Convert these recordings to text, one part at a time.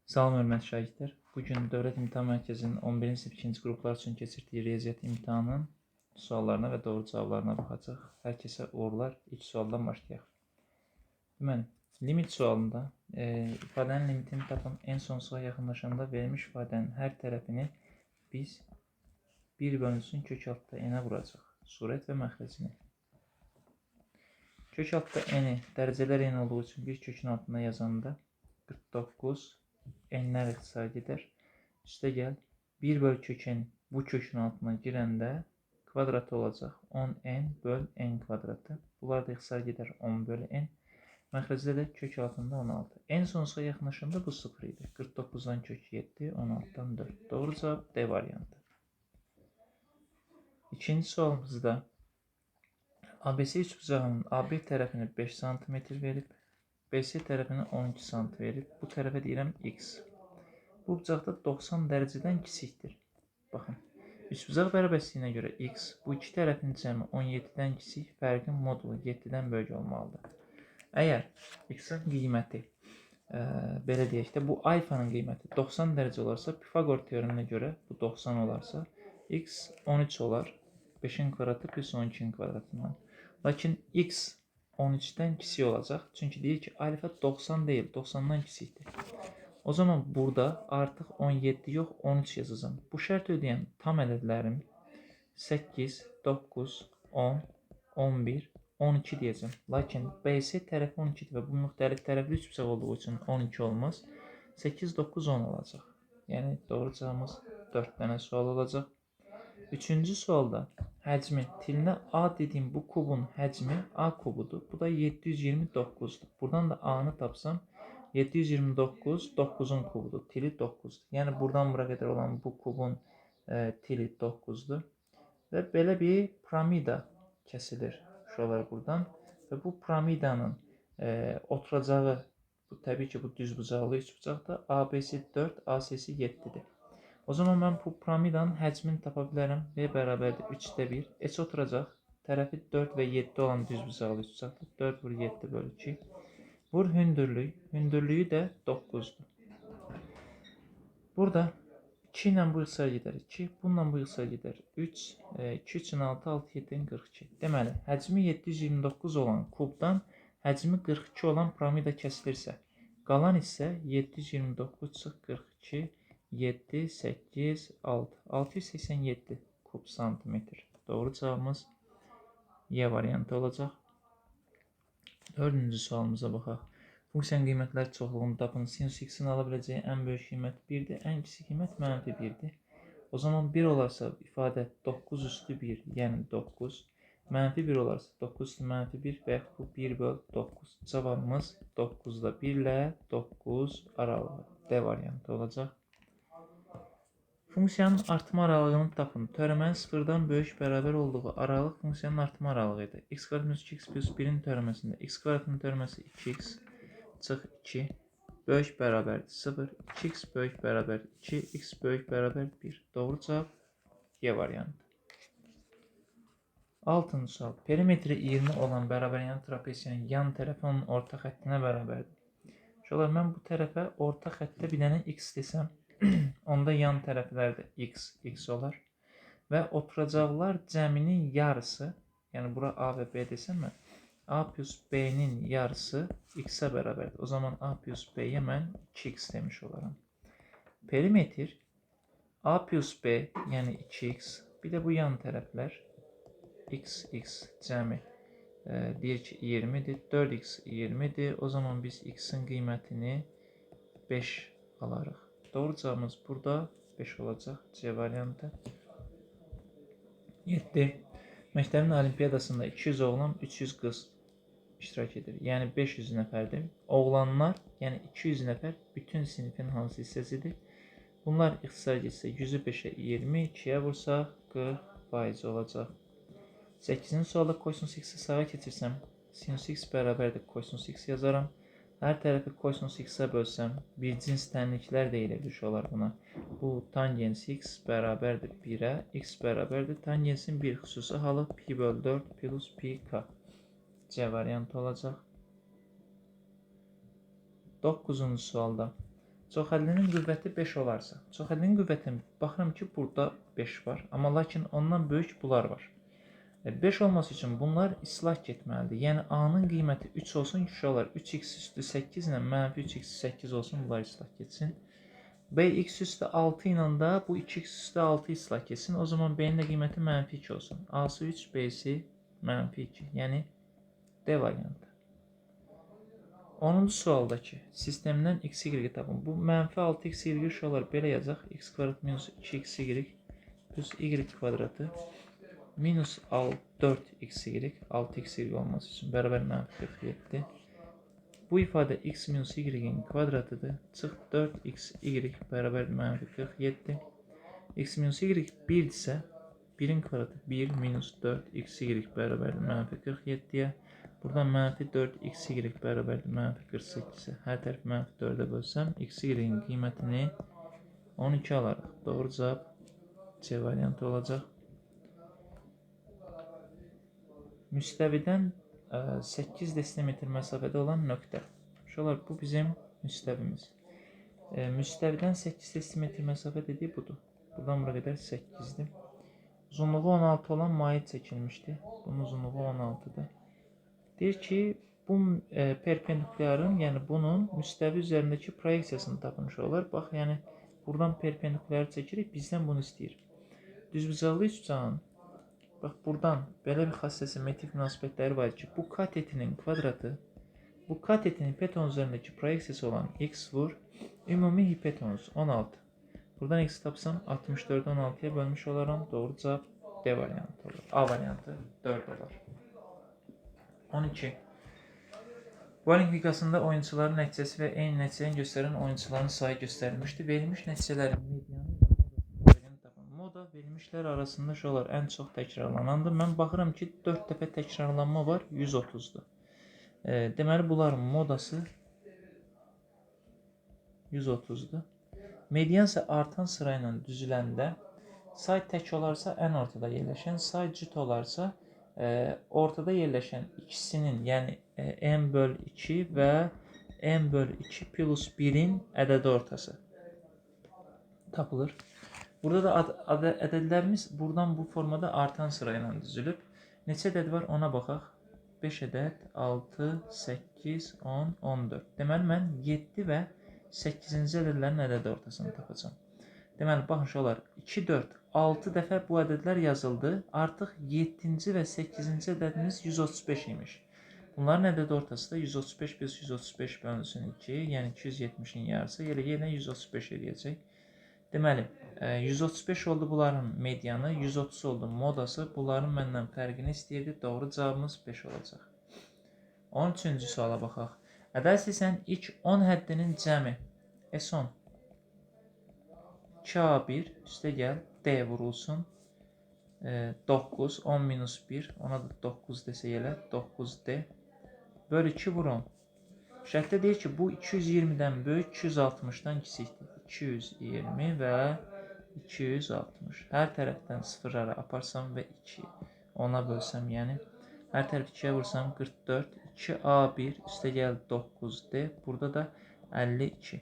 Salam hörmətli şagirdlər. Bu gün Dövlət İmtahan Mərkəzinin 11-ci sinif ikinci qruplar üçün keçirdiyi riyaziyyat imtahanının suallarına və doğru cavablarına baxacaq. Hər kəsə uğurlar. İlk sualdan başlayaq. Deməli, limit sualında ifadənin limitini tapın. En sonsuza yaxınlaşanda verilmiş ifadənin hər tərəfini biz 1 bölünsün kök altda n-ə vuracaq. Surət və məxrəcini. Kök altda n-i dərəcələr eyni olduğu üçün bir kökün altında yazanda 49 n-lər ixtisar gedər. Üstə gəl 1 böl kök n bu kökün altına girəndə kvadratı olacaq. 10n böl n kvadratı. Bunlar da ixtisar gedər 10 bölü n. Məxrəcdə də kök altında 16. En sonsuza yaxınlaşanda bu 0 idi. 49-dan kök 7, 16-dan 4. Doğru cavab D variantı. İkinci sualımızda ABC üçbucağının AB tərəfini 5 cm verib, BC tərəfini 12 cm verib. Bu tərəfə deyirəm x. Bu bucaqda 90 dərəcədən kiçikdir. Baxın, üçbucaq bərabərsizliyinə görə x bu iki tərəfin cəmi 17-dən kiçik, fərqin modulu 7-dən böyük olmalıdır. Əgər x-in qiyməti, belə deyək də, bu alfanın qiyməti 90 dərəcə olarsa, Pifaqor teoreminə görə bu 90 olarsa, x 13 olar. 5-in kvadratı plus 12-in kvadratından. Lakin x 13-dən kiçik olacaq. Çünki deyir ki, alfa 90 deyil, 90-dan kiçikdir. O zaman burada artıq 17 yox, 13 yazacağam. Bu şərt ödəyən tam ədədlərim 8, 9, 10, 11, 12 deyəcəm. Lakin BC tərəfi 12-dir və bu müxtəlif tərəfli üçbucaq olduğu üçün 12 olmaz. 8, 9, 10 olacaq. Yəni doğru cavabımız 4 dənə sual olacaq. Üçüncü sualda həcmi, tilinə A dediyim bu kubun həcmi A kubudur. Bu da 729-dur. Buradan da A-nı tapsam 729 9-un kubudur. Tili 9-dur. Yəni buradan bura qədər olan bu kubun tili 9-dur. Və belə bir piramida kəsilir uşaqlar buradan. Və bu piramidanın oturacağı, bu təbii ki bu düzbucaqlı üçbucaqdır. ABC 4, AC'si 7-dir. O zaman mən bu piramidanın həcmini tapa bilərəm. V bərabərdir 3-də 1. H oturacaq. Tərəfi 4 və 7 olan düzbucaqlı üçbucaqdır. 4 vur 7 bölü 2. Vur hündürlük. Hündürlüyü də 9-dur. Burada 2 ilə bu ixtisar gedər 2. Bununla bu ixtisar gedər 3. 2 3-ün 6, 6 7-nin 42. Deməli, həcmi 729 olan kubdan həcmi 42 olan piramida kəsilirsə, qalan hissə 729 çıx 42, 7, 8, 6. 687 kub santimetr. Doğru cavabımız Y variantı olacaq. Dördüncü sualımıza baxaq. Funksiyanın qiymətlər çoxluğunu tapın. Sinus x-in ala biləcəyi ən böyük qiymət 1-dir. Ən kiçik qiymət mənfi 1-dir. O zaman 1 olarsa ifadə 9 üstü 1, yəni 9. Mənfi 1 olarsa 9 üstü mənfi 1 və yaxud bu 1 böl 9. Cavabımız 9-da 1 ilə 9 aralığı. D variantı olacaq. Funksiyanın artma aralığını tapın. Törəmənin sıfırdan böyük bərabər olduğu aralıq funksiyanın artma aralığı idi. X kvadrat minus 2x plus 1-in törəməsində x kvadratının törəməsi 2x çıx 2 böyük bərabərdir 0, 2x böyük bərabər 2, x böyük bərabər 1. Doğru cavab Y variantı. Altıncı sual. Perimetri 20 olan bərabər trapesiyanın yan tərəfi onun orta xəttinə bərabərdir. Uşaqlar, mən bu tərəfə orta xəttə bir dənə x desəm, onda yan tərəflər də x, x olar. Və oturacaqlar cəminin yarısı, yəni bura A və B desəm mən, A plus B-nin yarısı x-ə bərabərdir. O zaman A plus B-yə mən 2x demiş olaram. Perimetr A plus B, yəni 2x, bir də bu yan tərəflər x, x cəmi deyir ki 20-dir, 4x 20-dir. O zaman biz x-in qiymətini 5 alarıq. Doğru cavabımız burada 5 olacaq. C variantı. 7. Məktəbin olimpiyadasında 200 oğlan, 300 qız iştirak edir. Yəni 500 nəfərdir. Oğlanlar, yəni 200 nəfər bütün sinifin hansı hissəsidir? Bunlar ixtisar getsə 100-ü 5-ə 20, 2-yə vursaq 40% olacaq. 8-ci sualda kosinus x-i sağa keçirsəm, sinus x bərabərdir kosinus x yazaram. Hər tərəfi kosinus x-ə bölsəm, bir cins tənliklər deyilir uşaqlar buna. Bu tangens x bərabərdir 1-ə, x bərabərdir tangensin bir xüsusi halı pi böl 4 plus pi k. C variantı olacaq. 9-cu sualda Çoxhəddlinin qüvvəti 5 olarsa, çoxhəddlinin qüvvətini baxıram ki, burada 5 var, amma lakin ondan böyük bunlar var. 5 olması üçün bunlar islah getməlidir. Yəni A-nın qiyməti 3 olsun ki, uşaqlar 3x üstü 8 ilə mənfi 3x 8 olsun, bunlar islah getsin. B x üstü 6 ilə də bu 2x üstü 6 islah getsin. O zaman B-nin də qiyməti mənfi 2 olsun. A-sı 3, B-si mənfi 2. Yəni D variantı. 10-cu sualdakı sistemdən x, y tapın. Bu mənfi 6x, y uşaqlar belə yazacaq. X kvadrat minus 2xy plus y kvadratı minus 4xy, 6xy olması üçün bərabər mənfi 47. Bu ifadə x minus y-in kvadratıdır. Çıx 4xy bərabər mənfi 47. X minus y 1-dirsə, 1-in kvadratı 1 minus 4xy bərabərdir mənfi 47-yə. Buradan mənfi 4xy bərabərdir mənfi 48-ə. Hər tərəf mənfi 4-ə bölsəm, xy-in qiymətini 12 alarıq. Doğru cavab C variantı olacaq. Müstəvidən 8 desimetr məsafədə olan nöqtə. Uşaqlar, bu bizim müstəvimiz. Müstəvidən 8 desimetr məsafə dediyi budur. Buradan bura qədər 8-dir. Uzunluğu 16 olan mail çəkilmişdi. Bunun uzunluğu 16-dır. Deyir ki, bu perpendikulyarın, yəni bunun müstəvi üzərindəki proyeksiyasını tapın uşaqlar. Bax, yəni buradan perpendikulyarı çəkirik, bizdən bunu istəyir. Düzbucaqlı üçbucağın, bax, buradan belə bir xassəsi metrik münasibətləri var ki, bu katetinin kvadratı, bu katetin hipotenuz üzərindəki proyeksiyası olan x vur, ümumi hipotenuz 16. Buradan x tapsam 64-ü 16-ya bölmüş olaram. Doğru cavab D variantı olur. A variantı 4 olar. 12. Bowling liqasında oyunçuların nəticəsi və eyni nəticəni göstərən oyunçuların sayı göstərilmişdir. Verilmiş nəticələrin medianı ilə modasını tapın. Moda verilmişlər arasında uşaqlar ən çox təkrarlanandır. Mən baxıram ki, 4 dəfə təkrarlanma var, 130-dur. Deməli, bunların modası 130-dur. Median isə artan sırayla düzüləndə say tək olarsa ən ortada yerləşən, say cüt olarsa ortada yerləşən ikisinin, yəni m böl 2 və m böl 2 plus 1-in ədədi ortası tapılır. Burada da ədədlərimiz buradan bu formada artan sırayla düzülüb. Neçə ədəd var ona baxaq. 5 ədəd, 6, 8, 10, 14. Deməli, mən 7 və 8-ci ədədlərin ədədi ortasını tapacağam. Deməli, baxın uşaqlar, 2, 4, 6 dəfə bu ədədlər yazıldı. Artıq 7-ci və 8-ci ədədimiz 135 imiş. Bunların ədədi ortası da 135 plus 135 bölünsün 2, yəni 270-in yarısı, elə yenə 135 eləyəcək. Deməli, 135 oldu bunların medianı, 130 oldu modası. Bunların məndən fərqini istəyirdi. Doğru cavabımız 5 olacaq. 13-cü suala baxaq. Ədəd hissənin ilk 10 həddinin cəmi S10 2A1 üstə gəl D vurulsun. 9, 10 minus 1, ona da 9 desək elə 9D böl 2 vur 10. Şərtdə deyir ki, bu 220-dən böyük, 260-dan kiçikdir. 220 və 260. Hər tərəfdən sıfırlara aparsam və 2 10-a bölsəm, yəni hər tərəf 2-yə vursam 44, 2A1 üstə gəl 9D, burada da 52.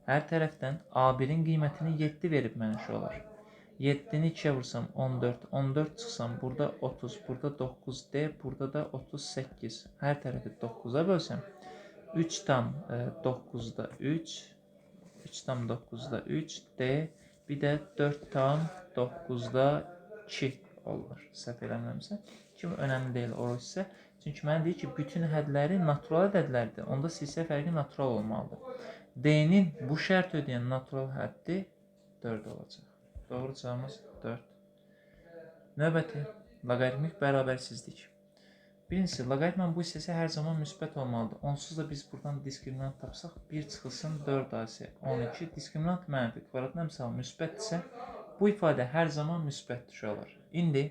Hər tərəfdən A1-in qiymətini 7 verib mənə uşaqlar. 7-ni 2-yə vursam 14, 14 çıxsam burada 30, burada 9D, burada da 38. Hər tərəfi 9-a bölsəm 3 tam 9-da 3, 3 tam 9-da 3, D, bir də 4 tam 9-da 2 olur. Səhv eləmirəmsə. Kimi önəmli deyil o hissə. Çünki mənə deyir ki, bütün hədləri natural ədədlərdir. Onda silsilə fərqi natural olmalıdır. D-nin bu şərt ödəyən natural həddi 4 olacaq. Doğru cavabımız 4. Növbəti loqaritmik bərabərsizlik. Birincisi, loqaritmanın bu hissəsi hər zaman müsbət olmalıdır. Onsuz da biz buradan diskriminant tapsaq, 1 çıxılsın 4AC 12, diskriminant mənfi, kvadratın əmsalı müsbətdirsə, bu ifadə hər zaman müsbətdir uşaqlar. İndi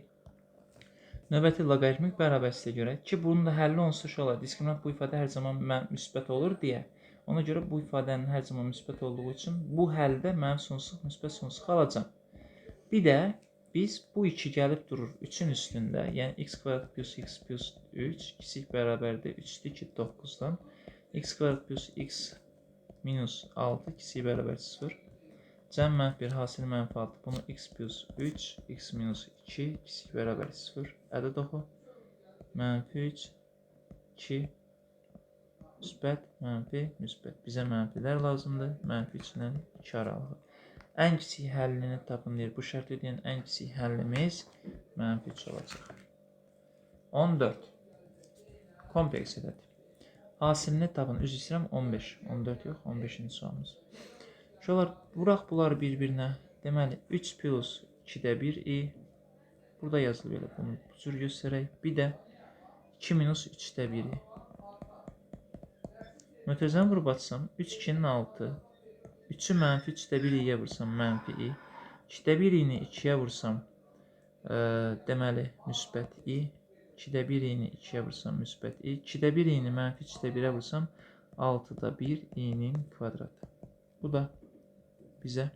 növbəti loqaritmik bərabərsizliyə görə ki, bunun da həlli onsuz uşaqlar, diskriminant bu ifadə hər zaman müsbət olur deyə, ona görə bu ifadənin hər zaman müsbət olduğu üçün bu həldə mənfi sonsuzluq, müsbət sonsuzluq alacağam. Bir də biz bu 2 gəlib durur 3-ün üstündə, yəni x kvadrat plus x plus 3 kiçik bərabərdir 3-dür ki 9-dan. X kvadrat plus x minus 6 kiçik bərabər 0. Cəm mənfi 1 hasili mənfi 6. Bunu x plus 3, x minus 2 kiçik bərabər 0. Ədəd oxu. Mənfi 3, 2, müsbət, mənfi, müsbət. Bizə mənfilər lazımdır. Mənfi 3 ilə 2 aralığı. Ən kiçik həllini tapın deyir. Bu şərti deyən ən kiçik həllimiz mənfi 3 olacaq. 14. Kompleks ədəd. Hasilini tapın. Üzr istəyirəm 15. 14 yox, 15-ci sualımız. Uşaqlar, vuraq bunları bir-birinə. Deməli, 3 plus 2-də 1 i. Burada yazılır belə. Bunu bu cür göstərək. Bir də 2 minus 3-də 1 i. Mötərizəni vurub atsam, 3 2-nin 6. 3-ü mənfi 3-də 1 i-yə vursam, mənfi i. 2-də 1 i-ni 2-yə vursam, deməli, müsbət i. 2-də 1 i-ni 2-yə vursam, müsbət i. 2-də 1 i-ni mənfi 3-də 1-ə vursam, 6-da 1 i-nin kvadratı. Bu da bizə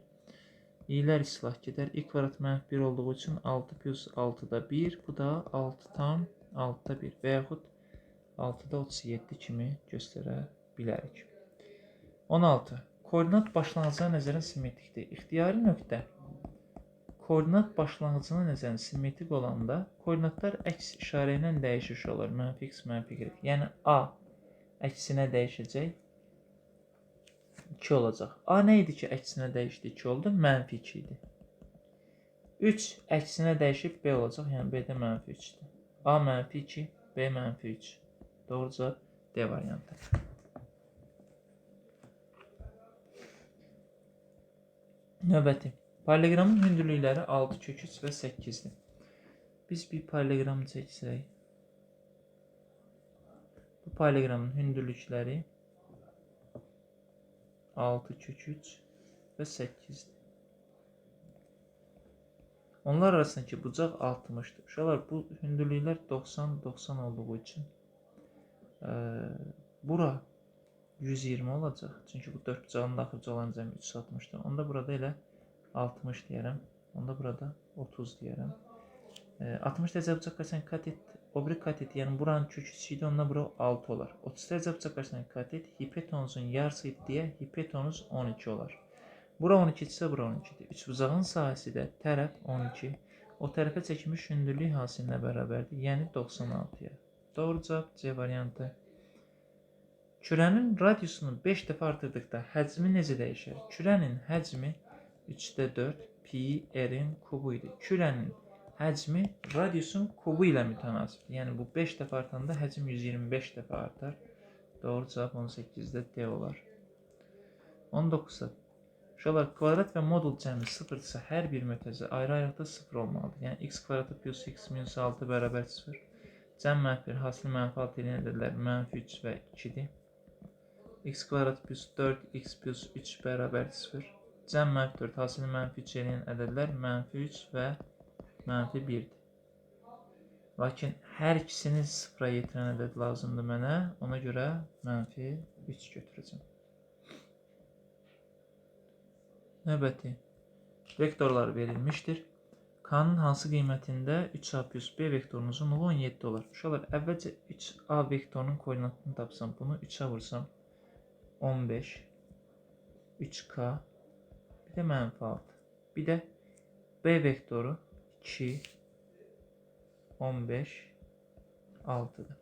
i'lər islah gedər. İ kvadrat mənfi 1 olduğu üçün 6 plus 6-da 1. Bu da 6 tam 6-da 1 və yaxud 6-da 37 kimi göstərə bilərik. 16. Koordinat başlanğıcına nəzərən simmetrikdir. İxtiyari nöqtə koordinat başlanğıcına nəzərən simmetrik olanda koordinatlar əks işarə ilə dəyişir olar. Mənfi x, mənfi y. Yəni A əksinə dəyişəcək. 2 olacaq. A nə idi ki, əksinə dəyişdi 2 oldu? Mənfi 2 idi. 3 əksinə dəyişib B olacaq. Yəni B də mənfi 3-dür. A mənfi 2, B mənfi 3. Doğru cavab D variantı. Növbəti. Paralleloqramın hündürlükləri 6 kök 3 və 8-dir. Biz bir paralleloqram çəksək. Bu paralleloqramın hündürlükləri 6 kök 3 və 8-dir. Onlar arasındakı bucaq 60-dır. Uşaqlar, bu hündürlüklər 90-90 olduğu üçün bura 120 olacaq. Çünki bu 4 bucağın daxil bucaqların cəmi 360-dır. Onda burada elə 60 deyərəm. Onda burada 30 deyərəm. 60 dərəcə bucaq qarşısına katet, o biri katet, yəni buranın kök 3 idi, ondan bura 6 olar. 30 dərəcə bucaq qarşısına katet hipotenuzun yarısı idi deyə hipotenuz 12 olar. Bura 12 isə bura 12-dir. Üçbucağın sahəsi də tərəf 12. O tərəfə çəkilmiş hündürlük hasilinə bərabərdir, yəni 96-ya. Doğru cavab C variantı. Kürənin radiusunu 5 dəfə artırdıqda həcmi necə dəyişər? Kürənin həcmi 3-də 4 pi r-in kubu idi. Kürənin həcmi radiusun kubu ilə mütənasibdir. Yəni bu 5 dəfə artanda həcm 125 dəfə artar. Doğru cavab 18-də D olar. 19-da. Uşaqlar, kvadrat və modul cəmi 0-dırsa hər bir mötərizə ayrı-ayrılıqda 0 olmalıdır. Yəni x kvadratı plus x minus 6 bərabər 0. Cəm mənfi 1, hasil mənfi 6 eləyən ədədlər mənfi 3 və 2-dir. X kvadrat plus 4x plus 3 bərabər 0. Cəm mənfi 4, hasili mənfi 3 eləyən ədədlər mənfi 3 və mənfi 1-dir. Lakin hər ikisini sıfıra yetirən ədəd lazımdır mənə. Ona görə mənfi 3 götürəcəm. Növbəti. Vektorlar verilmişdir. K-nın hansı qiymətində 3A plus B vektorunun uzunluğu 17 olar? Uşaqlar, əvvəlcə 3A vektorunun koordinatını tapsam, bunu 3-ə vursam 15, 3K, bir də mənfi 6. Bir də B vektoru 2, 15, 6-dır.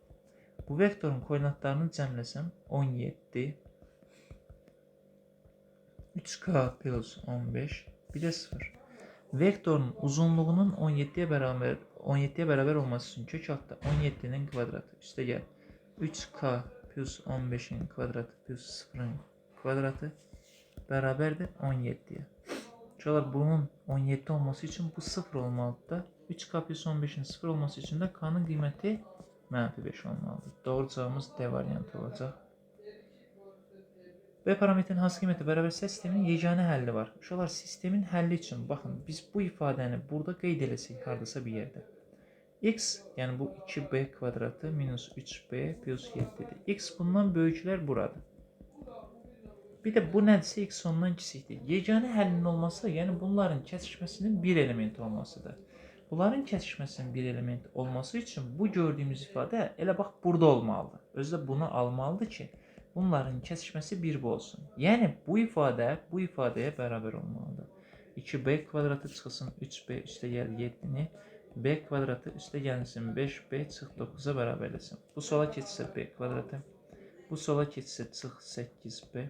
Bu vektorun koordinatlarını cəmləsəm 17, 3K plus 15, bir də 0. Vektorun uzunluğunun 17-yə bərabər olması üçün kök altda 17-nin kvadratı. Üstə gəl 3K plus 15-in kvadratı plus 0-ın kvadratı bərabərdir 17-yə. Uşaqlar, bunun 17 olması üçün bu 0 olmalıdır da. 3K plus 15-in 0 olması üçün də K-nın qiyməti mənfi 5 olmalıdır. Doğru cavabımız D variantı olacaq. B parametrinin hansı qiymətə bərabərsə sistemin yeganə həlli var. Uşaqlar, sistemin həlli üçün baxın, biz bu ifadəni burada qeyd eləsək hardasa bir yerdə. X, yəni bu 2B kvadratı minus 3B plus 7-dir. X bundan böyüklər buradır. Bir də bu nədirsə X ondan kiçikdir. Yeganə həllinin olması, yəni bunların kəsişməsinin bir elementi olmasıdır. Bunların kəsişməsinin bir element olması üçün bu gördüyümüz ifadə elə bax burada olmalıdır. Özü də bunu almalıdır ki, Bunların kəsişməsi 1 olsun. Yəni, bu ifadə bu ifadəyə bərabər olmalıdır. 2b kvadratı çıxsın 3b üstə gəl 7-ni, b kvadratı üstə gəlsin 5b çıx 9-a bərabərləsin. Bu sola keçsə b kvadratı, bu sola keçsə çıx 8b,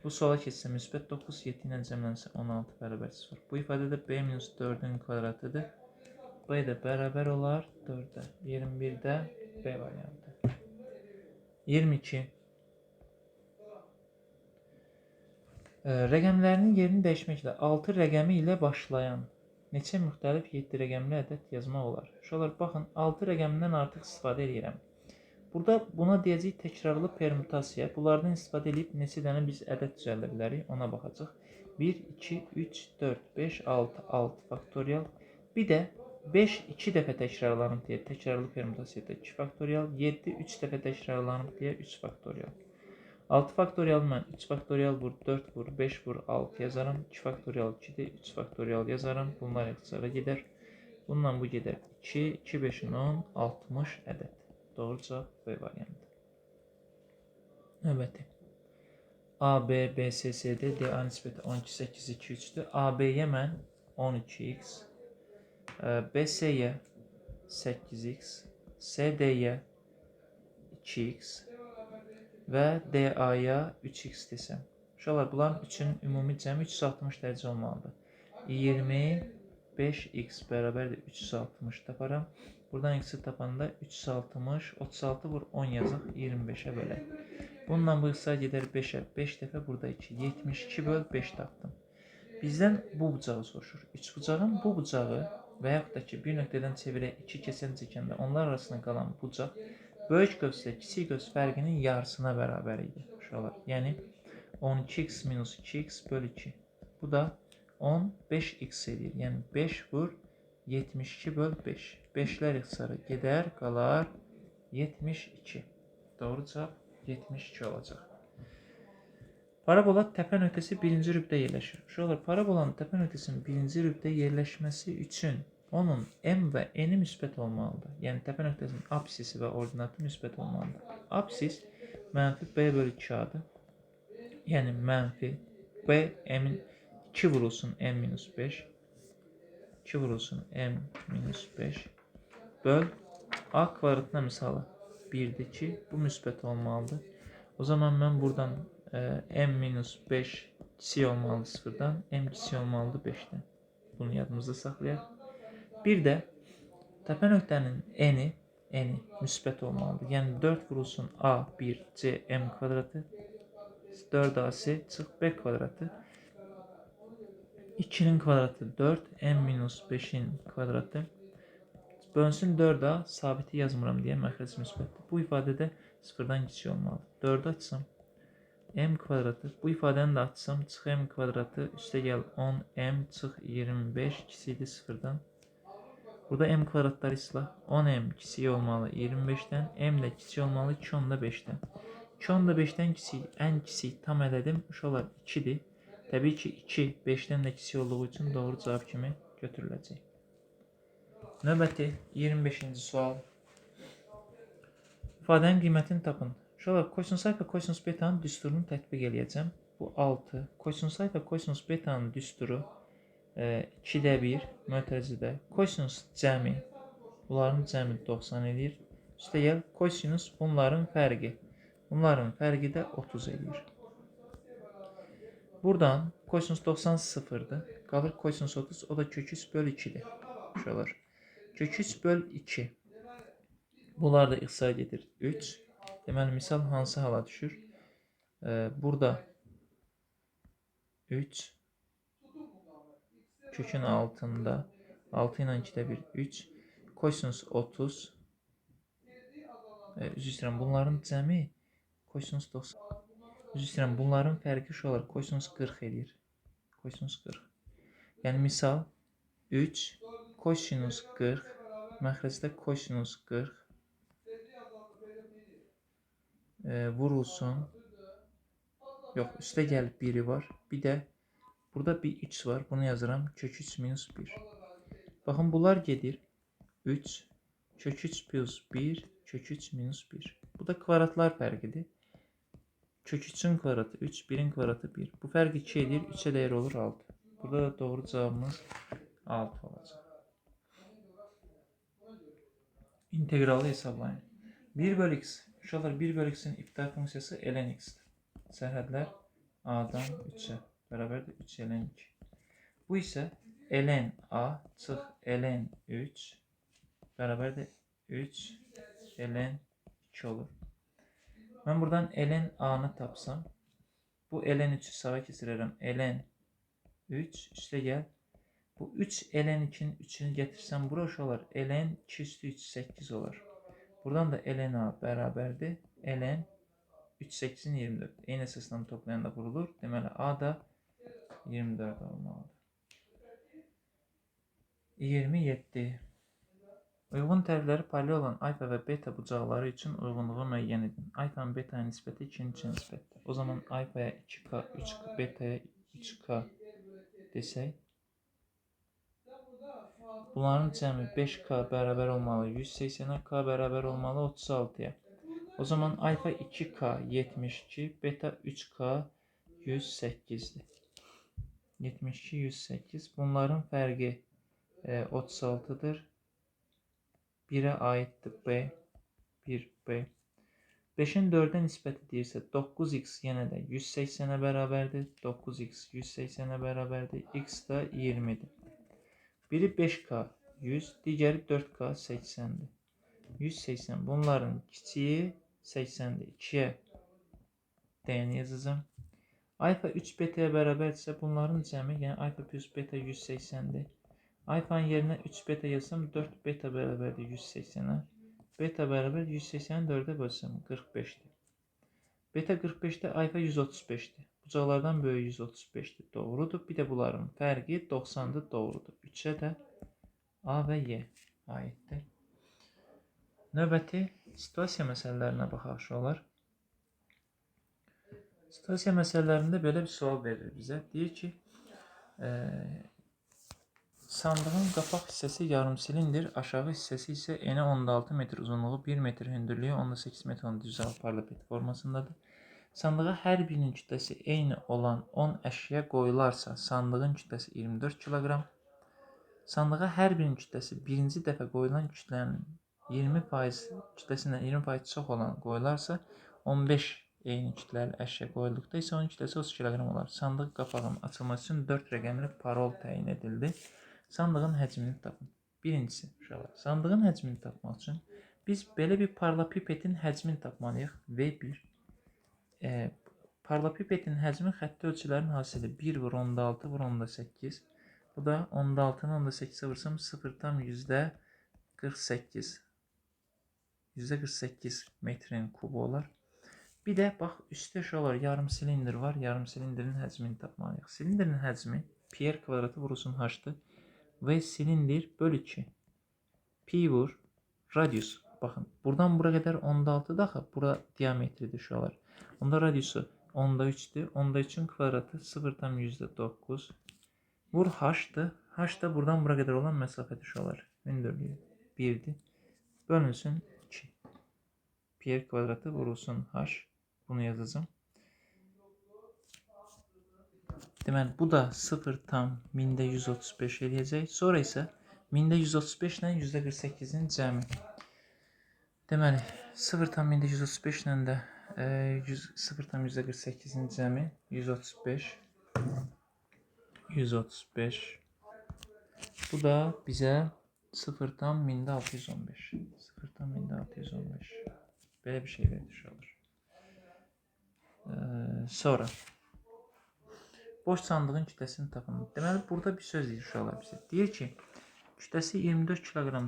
bu sola keçsə müsbət 9, 7 ilə cəmlənsə 16 bərabər 0. Bu ifadə də b minus 4-ün kvadratıdır. B də bərabər olar 4-ə. 21-də B variantı. 22. Rəqəmlərinin yerini dəyişməklə 6 rəqəmi ilə başlayan neçə müxtəlif 7 rəqəmli ədəd yazmaq olar? Uşaqlar, baxın, 6 rəqəmindən artıq istifadə edirəm. Burada buna deyəcəyik təkrarlı permutasiya. Bunlardan istifadə edib neçə dənə biz ədəd düzəldə bilərik, ona baxacaq. 1, 2, 3, 4, 5, 6, 6 faktorial. Bir də 5 2 dəfə təkrarlanıb deyə təkrarlı permutasiyada 2 faktorial, 7 3 dəfə təkrarlanıb deyə 3 faktorial. 6 faktorial mən 3 faktorial vur, 4 vur, 5 vur, 6 yazaram. 2 faktorial 2-dir, 3 faktorial yazaram. Bunlar ixtisara gedər. Bununla bu gedər 2, 2, 5-in 10, 60 ədəd. Doğru cavab B variantı. Növbəti. A, B, B, C, C, D, D, A nisbəti 12, 8, 2, 3-dür. A, B-yə mən 12x, B, C-yə 8x, C, D-yə 2x və DA-ya 3x desəm. Uşaqlar, bunların üçünün ümumi cəmi 360 dərəcə olmalıdır. 25x bərabərdir 360 taparam. Buradan x-i tapanda 360, 36 vur 10 yazaq, 25-ə bölək. Bununla bu ixtisar gedər 5-ə, 5 dəfə burada 2, 72 böl 5 tapdım. Bizdən bu bucağı soruşur. Üçbucağın bu bucağı və yaxud da ki, bir nöqtədən çevirək 2 kəsən çəkəndə onlar arasında qalan bucaq böyük qövslə kiçik qövs fərqinin yarısına bərabər idi uşaqlar. Yəni 12x minus 2x böl 2. Bu da 15x edir. Yəni 5 vur 72 böl 5. 5-lər ixtisara gedər, qalar 72. Doğru cavab 72 olacaq. Parabola təpə nöqtəsi birinci rübdə yerləşir. Uşaqlar, parabolanın təpə nöqtəsinin birinci rübdə yerləşməsi üçün onun m və n-i müsbət olmalıdır. Yəni, təpə nöqtəsinin apsisi və ordinatı müsbət olmalıdır. Apsis mənfi b bölü 2-adır. Yəni, mənfi b m-in 2 vurulsun m minus 5. 2 vurulsun m minus 5 böl a kvadratına misalı 1-dir ki, bu müsbət olmalıdır. O zaman mən buradan m minus 5 kiçik olmalıdır 0-dan, m kiçik olmalıdır 5-dən. Bunu yadımızda saxlayaq. Bir də təpə nöqtənin n-i müsbət olmalıdır. Yəni 4 vurulsun a 1 c m kvadratı 4ac çıx b kvadratı 2-nin kvadratı 4 m minus 5-in kvadratı bölünsün 4a sabiti yazmıram deyə məxrəc müsbətdir. Bu ifadədə 0-dan kiçik olmalıdır. 4-ü açsam m kvadratı, bu ifadəni də açsam çıx m kvadratı üstə gəl 10m çıx 25 kiçikdir 0-dan. Burada m kvadratları islah 10m kiçik olmalı 25-dən, m də kiçik olmalı 2.5-dən. 2.5-dən kiçik, ən kiçik tam ədədim uşaqlar 2-dir. Təbii ki 2 5-dən də kiçik olduğu üçün doğru cavab kimi götürüləcək. Növbəti 25-ci sual. İfadənin qiymətini tapın. Uşaqlar, kosinus alfa, kosinus betanın düsturunu tətbiq eləyəcəm. Bu 6. Kosinus alfa, kosinus betanın düsturu 2-də 1 mötərizədə. Kosinus cəmi, bunların cəmi 90 eləyir. Üstə gəl, kosinus bunların fərqi. Bunların fərqi də 30 eləyir. Buradan kosinus 90 sıfırdır. Qalır kosinus 30, o da kök 3 böl 2-dir. Uşaqlar, kök 3 böl 2. Bunlar da ixtisar gedir 3. Deməli, misal hansı hala düşür? Burada 3 kökün altında 6 ilə 2-də 1, 3 kosinus 30 üzr istəyirəm, bunların cəmi kosinus 90 üzr istəyirəm, bunların fərqi şu olar, kosinus 40 eləyir. Kosinus 40. Yəni, misal 3 kosinus 40 məxrəcdə kosinus 40 vurulsun. Yox, üstə gəlib 1-i var. Bir də burada bir 3 var. Bunu yazıram. Kök 3 minus 1. Baxın, bunlar gedir. 3 kök 3 plus 1 kök 3 minus 1. Bu da kvadratlar fərqidir. Kök 3-ün kvadratı 3, 1-in kvadratı 1. Bu fərq 2 edir, 3-ə dəyər olur 6. Burada da doğru cavabımız 6 olacaq. İntegralı hesablayın. 1 bölü x. Uşaqlar, 1 bölü x-in ibtidai funksiyası ln x-dir. Sərhədlər a-dan 3-ə bərabərdir 3 ln 2. Bu isə ln a çıx ln 3 bərabərdir 3 ln 2 olur. Mən buradan ln a-nı tapsam, bu ln 3-ü sağa keçirərəm. Ln 3 üstə gəl. Bu 3 ln 2-nin 3-ünü gətirsəm bura uşaqlar, ln 2 üstü 3 8 olar. Buradan da ln a bərabərdir ln 3 8-in 24. Eyni əsasdan toplayanda vurulur. Deməli, a da 24 olmalıdır. 27. Uyğun tərifləri paralel olan alfa və beta bucaqları üçün uyğunluğu müəyyən edin. Alfanın betaya nisbəti 2-nin 3-ə nisbətdir. O zaman alfaya 2K, 3K, betaya 3K desək, bunların cəmi 5K bərabər olmalı 180-ə, K bərabər olmalı 36-ya. O zaman alfa 2K 72, beta 3K 108-dir. 72, 108. Bunların fərqi 36-dır. 1-ə aiddir B, 1B. 5-in 4-ə nisbəti deyirsə 9x yenə də 180-ə bərabərdir. 9x 180-ə bərabərdir. X da 20-dir. Biri 5K 100, digəri 4K 80-dir. 180. Bunların kiçiyi 80-dir. 2-yə D-ni yazacağam. Alfa 3 betaya bərabərdirsə bunların cəmi, yəni alfa plus beta 180-dir. Alfanın yerinə 3 beta yazsam 4 beta bərabərdir 180-ə. Beta bərabər 184-ə bölsəm 45-dir. Beta 45-də alfa 135-dir. Bucaqlardan böyüyü 135-dir. Doğrudur. Bir də bunların fərqi 90-dır. Doğrudur. 3-ə də A və Y aiddir. Növbəti situasiya məsələlərinə baxaq uşaqlar. Situasiya məsələlərində belə bir sual verir bizə. Deyir ki, sandığın qapaq hissəsi yarım silindir, aşağı hissəsi isə eni 10,6 metr uzunluğu, 1 metr hündürlüyü, 10,8 metr düzəli paralelpiped formasındadır. Sandığa hər birinin kütləsi eyni olan 10 əşya qoyularsa, sandığın kütləsi 24 kiloqram. Sandığa hər birinin kütləsi birinci dəfə qoyulan kütlənin 20% kütləsindən 20% çox olan qoyularsa, 15 eyni kütləli əşya qoyulduqda isə onun kütləsi 30 kiloqram olar. Sandıq qapağının açılması üçün 4 rəqəmli parol təyin edildi. Sandığın həcmini tapın. Birincisi, uşaqlar, sandığın həcmini tapmaq üçün biz belə bir parlapipetin həcmini tapmalıyıq. V1. Parlapipetin həcmi xətti ölçülərin hasili 1 vur 10,6 vur 10,8. Bu da 10,6-nı 10,8-ə vursam 0,48. %48 metrin kubu olar. Bir də bax, üstdə uşaqlar yarım silindir var. Yarım silindirin həcmini tapmalıyıq. Silindirin həcmi pi r kvadratı vurulsun h-dır. V silindir böl 2. Pi vur radius. Baxın, buradan bura qədər 10,6-dır axı. Bura diametridir uşaqlar. Onda radiusu 10,3-dür. 10,3-ün kvadratı 0,9. Vur h-dır. H da buradan bura qədər olan məsafədir uşaqlar. Hündürlüyü 1-dir. Bölünsün 2. Pi r kvadratı vurulsun h. Bunu yazacağım. Deməli, bu da 0,135 eləyəcək. Sonra isə 1135 ilə %48-in cəmi. Deməli, 0,135 ilə də 0,48-in cəmi 135. 135. Bu da bizə 0,1615. 0,1615. Belə bir şey verir uşaqlar. Sonra boş sandığın kütləsini tapın. Deməli, burada bir söz deyir uşaqlar bizə. Deyir ki, kütləsi 24 kiloqram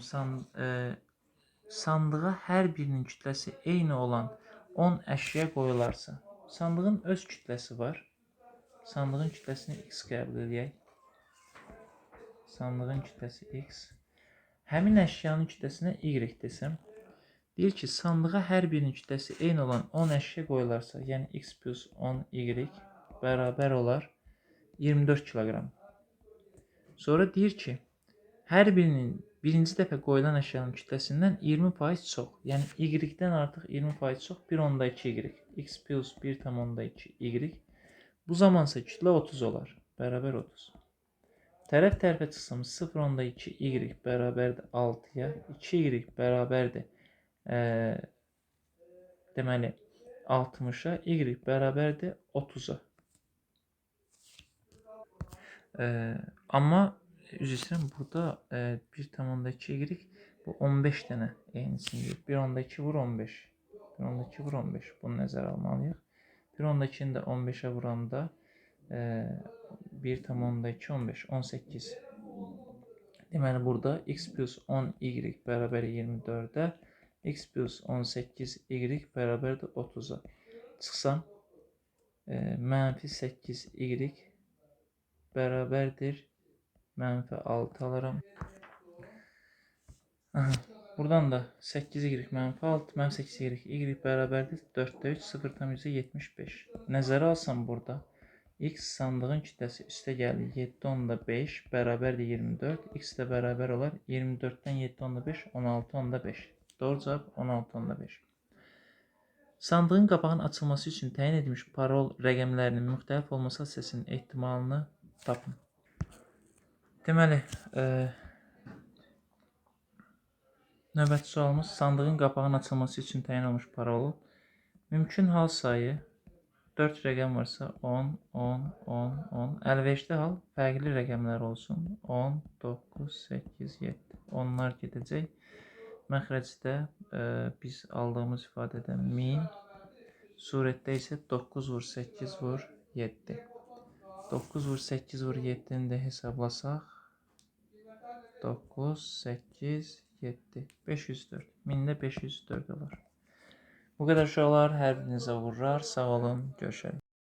sandığa hər birinin kütləsi eyni olan 10 əşya qoyularsa, sandığın öz kütləsi var. Sandığın kütləsini x qəbul edək. Sandığın kütləsi x. Həmin əşyanın kütləsinə y desəm, deyir ki, sandığa hər birinin kütləsi eyni olan 10 əşya qoyularsa, yəni x plus 10y bərabər olar 24 kiloqram. Sonra deyir ki, hər birinin Birinci dəfə qoyulan əşyanın kütləsindən 20% çox. Yəni Y-dən artıq 20% çox 1,2 Y. X plus 1,2 Y. Bu zamansa kütlə 30 olar. Bərabər 30. Tərəf tərəfə çıxsam 0,2 Y bərabərdir 6-ya. 2Y bərabərdir deməli 60-a. Y bərabərdir 30-a. Amma üzr istəyirəm, burada 1,2 Y bu 15 dənə eynisini deyir. 1,2 vur 15. 1,2 vur 15. Bunu nəzərə almalıyıq. 1,2-ni də 15-ə vuranda 1,2 15 18. Deməli burada x plus 10y bərabər 24-ə, x plus 18y bərabərdir 30-a. Çıxsam mənfi 8y bərabərdir mənfi 6 alıram. Aha, buradan da 8y mənfi 6, mənfi 8y, y bərabərdir 4-də 3, 0,75. Nəzərə alsam burada x sandığın kütləsi üstə gəlir 7,5 bərabərdir 24, x də bərabər olar 24-dən 7,5, 16,5. Doğru cavab 16,5. Sandığın qapağının açılması üçün təyin edilmiş parol rəqəmlərinin müxtəlif olması hadisəsinin ehtimalını tapın. Deməli, növbəti sualımız sandığın qapağının açılması üçün təyin olunmuş parolu. Mümkün hal sayı 4 rəqəm varsa 10, 10, 10, 10. Əlverişli hal fərqli rəqəmlər olsun. 10, 9, 8, 7. Onlar gedəcək. Məxrəcdə biz aldığımız ifadədə 1000, surətdə isə 9 vur 8 vur 7. 9 vur 8 vur 7-ni də hesablasaq 9, 8, 7, 504. 1000-də 504 olar. Bu qədər uşaqlar. Hər birinizə uğurlar. Sağ olun. Görüşərik.